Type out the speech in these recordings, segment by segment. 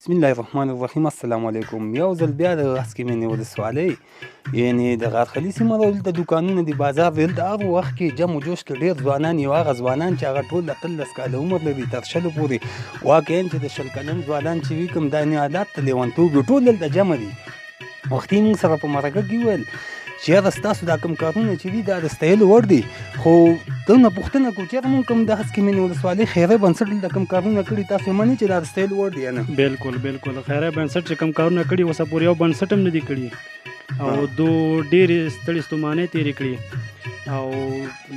بسم الله الرحمن الرحیم. السلام علیکم. یو ځل بیا د هسکې مینې ولسوالۍ، یعنې د غارخلي سیمه ده. دلته دوکانونه دي، بازار دی. دلته هر وخت کې جم و جوش کې ډېر ځوانان یو، هغه ځوانان چې هغه ټول 18 کاله عمر لري تر 20 پورې، واقعا چې د 20 کلن ځوانان چې وي کوم دا نه حالات ته لیونتوب وي، ټول دلته جمع دي. وختي موږ سره په مرکه کې وویل چې یاره ستاسو دا کوم کارونه چې دي دا د ستایلو وړ دي، خو دونه پوښتنه کوو چې یاره موږ کوم د هسکې مینې ولسوالۍ خیریه بنسټ دلته کوم کارونه کړي، تاسو یې منئ چې دا د ستایلو وړ دي یا نه؟ بالکل بالکل، خیریه بنسټ چې کوم کارونه کړي اوسه پورې یو بنسټ هم نه دي کړي، او دو ډېرې ستړې ستومانۍ تېرې کړي، او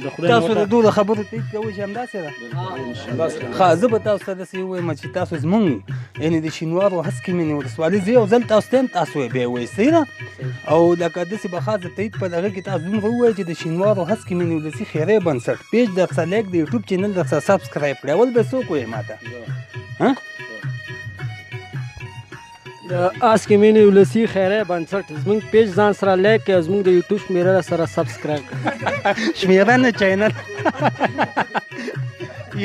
د خدای تاسو د دوی د خبرو تایید کوئ چې همداسې ده؟ ښه، زه به تاسو ته داسې ووایم چې تاسو زمونږ یعنې د شینوارو هسکې مینې ولسوالۍ، زه یو ځل تاسو ته یم، تاسو یې بیا ووایئ، صحیح ده؟ او لکه داسې به خاص د تایید په دغه کې تاسو دومره ووایئ چې د شینوارو هسکې مینې ولسي خیریه بنسټ پیج در سره لایک، د یوټیوب چینل در سره سبسکرایب کړئ. اول به څوک وایي ما ته؟ ها؟ د هسکې مینې ولسي خیریه بنسټ زموږ پیج ځان سره لایک کړئ او زموږ د یوټیوب شمېره سره سبسکرایب کړئ. شمېره نه، چینل.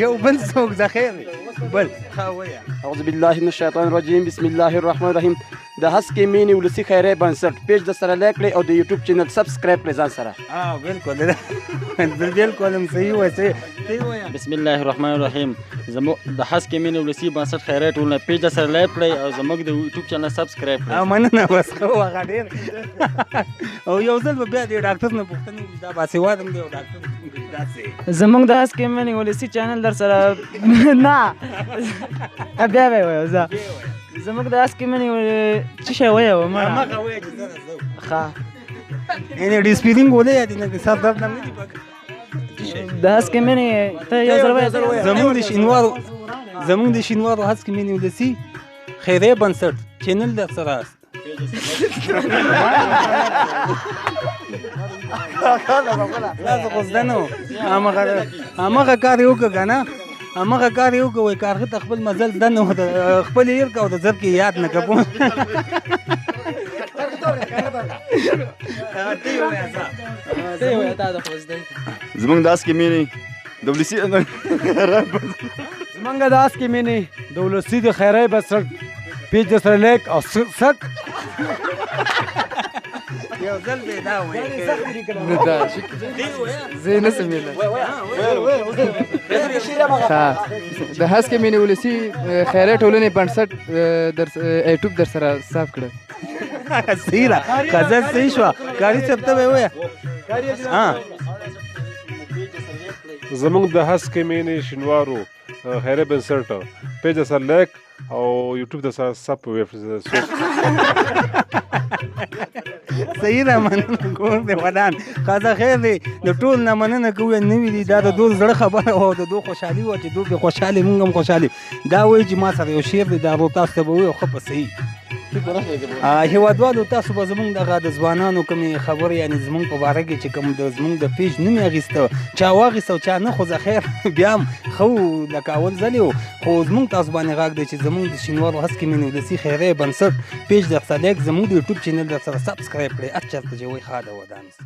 یو بل څوک زه خیر دی. بل. ښه، وایه. اعوذ بالله من الشیطان الرجیم، بسم الله الرحمن الرحیم. د هسکې مینې ولسي خیریه بنسټ پیج د سره لایک کړئ او د یوټیوب چینل سبسکرایب کړئ ځان سره. بالکل. بالکل هم صحیح وایي، صحیح وایه. بسم الله الرحمن الرحیم. زموږ د هسکې مینې ولسي بنسټ خیریه ټولنه پیج د سره لایک کړئ او زموږ د یوټیوب چینل سبسکرایب کړئ. مننه، بس ښه وه، هغه ډېر. او یو ځل به بیا د ډاکټر نه پوښتنه وکړو، دا باسواده هم دی او ډاکټر داسې. زموږ د هسکې مینې ولسي چینل در سره نه، بیا به یې وایو. زه زموږ د هسکې مینې څه شی وایو؟ مړه. هماغه وایه چې زه راځم. ښه. یعنې ډیسپیرینګ ولې یادې نه کړې؟ سر درد نه دی پکې. د هسکې مینې ته یو ځل وایه. زموږ د شینوارو هسکې مینې ولسي خیریه بنسټ چینل در سره است. تاسو خو زده نه وو. هماغه کار یې وکړه که نه، هماغه کار یې وکړه، وایي کارغه ته خپل مزل زده نه و، خپل یې هېر کړه او د زر کې یې یاد نه کړه. زموږ د هسکې مینې د ولسي زموږ د هسکې مینې د ولسي د خیریه بنسټ پیج د سره لایک او سک. یو ځل به دا وایي. نه، دا زه نه سم ویلی. ښه، د هسکې مینې ولسي خیریه ټولنې بنسټ یوټیوب در سره صاف کړه. صحیح ده، ښځه صحیح شوه. قاري صاحب ته به یې ووایه. ها. زموږ د هسکې مینې شینوارو خیریه بنسټ پیج در سره لایک او یوټیوب در سره سب ویب. صحیح ده، مننه، کور دې ودان. ښځه خیر دی، د ټول نه مننه کوو. نوي دي، دا د دوی زړه خبره وه او د دوی خوشحالي وه چې دوی پرې خوشحاله، موږ هم خوشحاله. دا وایي چې ما سره یو شعر دی، دا ورو تاسو ته به ووایي ښه په صحیح. هېوادوالو، تاسو به زموږ دغه د ځوانانو کومې خبرې، یعنې زموږ په باره کې چې کوم د زموږ د پیج نوم یې اخیسته، چا واخیسته او چا نه، خو زه خیر بیا هم ښه و لکه اول ځل یې و. خو زموږ تاسو باندې غږ دی چې زموږ د شینوارو هسکې مینې ولسي خیریه بنسټ پیج در سره لایک، زموږ د یوټیوب چینل در سره سبسکرایب کړئ. هر چېرته چې وئ ښاد او ودان اوسئ.